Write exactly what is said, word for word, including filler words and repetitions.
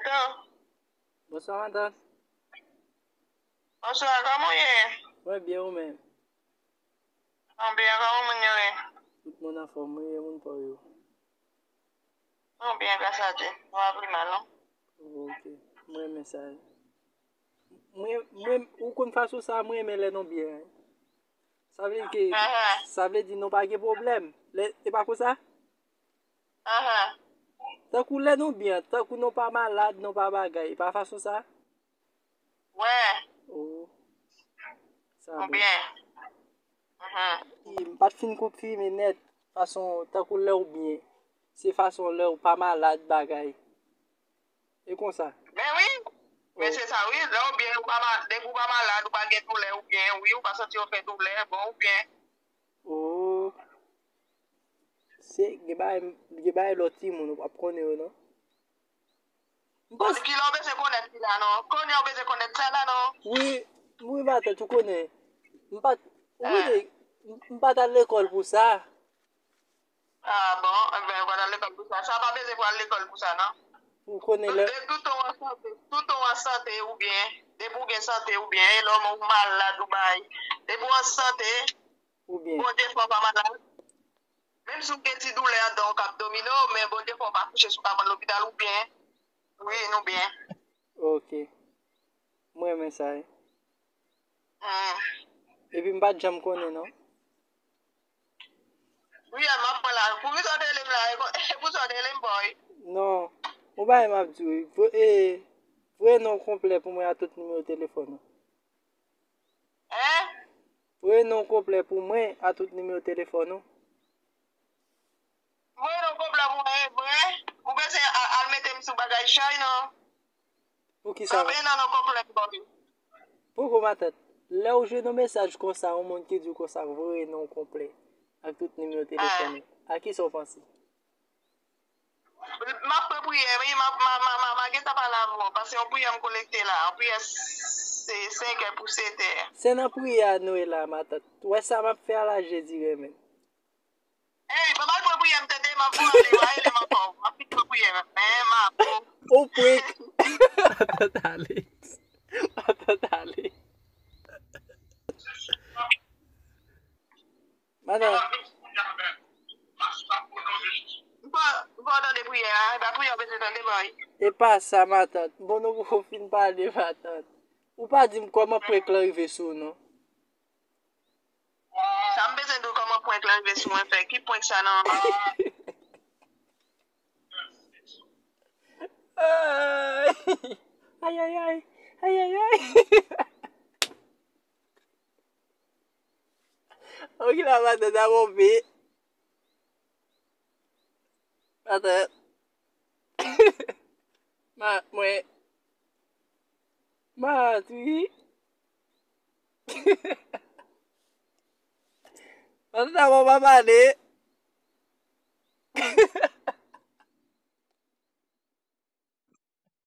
Tan. Bonswa, matant. Bonswa, kòman w ye? Mwen byen, ou menm? Mwen byen, kòman moun yo ye? Tout moun anfòm, wi, e moun pa w yo? Nou byen, gras a Dye. Nou pa pi mal, non? Ok. Mwen renmen sa. Mwen, mwen, ou konn fason sa, mwen renmen lè nou byen. Sa vle di ke, Ahan. Sa vle di nou pa gen pwoblèm. Lè, e pa konsa? Ahan. Tankou lè nou byen, tankou nou pa malad, nou pa bagay. E pa fason sa? Wè. Oh. Sa bon. Ou byen. Mhm. E m pa t fin konfime nèt fason, tankou lè w byen. Se fason lè w pa malad bagay. E konsa. Ben wi. Men Oh. Se sa wi. Lè w byen, ou pa ma-, depi w pa malad, ou pa gen doulè, ou byen, wi, ou pa santi w fè doulè, bon, ou byen. Oh. Se, gen bagay, gen bagay lòt timoun, ou p ap konnen yo, non? M Bon, panse kilè w bezwen konnen sila, non? Konnen w bezwen konnen sa la, non? Wi, wi, matant, ou konnen. M pa t, ou Ah. Konnen, m, m pa t al lekòl pou sa. Ah, bon, enben, ou pa t al lekòl pou sa. Sa pa bezwen pou al lekòl pou sa, non? Ou konnen lè Depi toutan w an sante, toutan w an sante ou byen, depi w gen sante ou byen, e lè w malad ou bay, depi w an sante, Ou byen. Bondye fè w pa malad. Menm si w gen ti doulè anndan w k ap domine w, men Bondye fè w pa kouche sou kabann lopital ou byen. Wi, nou byen. Ok. Mwen renmen sa, wi. Hmm. Epi m pa t janm konnen, non. Wi, a, m ap pran la. Pou kisa w te rele m la? E pou sa w te rele m, boy? Non. Ou pa wè m ap di w, wi. Vo-, e, voye non konplè pou mwen a tout nimewo telefòn ou. Hein? Voye non konplè pou mwen a tout nimewo telefòn ou. Voye non konplè pou mwen, e vre? Ou bezwen a-, al mete m sou bagay chay, non? Pou ki sa? Kanpe nan non konplè m ba w. Poko, matant. Lè w jwenn yon mesaj konsa, yon moun ki di w konsa, voye non konplè ak tout nimewo telefòn ou. A ki sa w panse? M ap pran priyè, wi, m ap, m a, m a, m a, m a gentan pale avè w, paske yon priyè m kolekte la, yon priyè se senkè pou setè. Se nan priyè a nou ye la, matant. Ou wè sa m ap fè a la, Jezi renmen. Ey, pa mal pran priyè m tande, m ap pran ale, w a rele m ankò, m ap vin pran priyè m, men m ap. Ou prank. Matant ale. Matant ale. Matant. M pa, m pa tande priyè a, e pa priyè w bezwen tande, boy. E pa sa, matant. Bon, nou poko fin pale, matant. Ou pa di m kòman prank lan rive sou w, non. Sa m bezwen di w kòman prank lan rive sou mwen fè. Ki prank sa, non? Ay. Ay, ay, ay. Ay, ay, ay. Ok, la, matant, sa bon, pi. Matant. Ma, mwen. Matant, wi. Matant, sa bon, pa pale.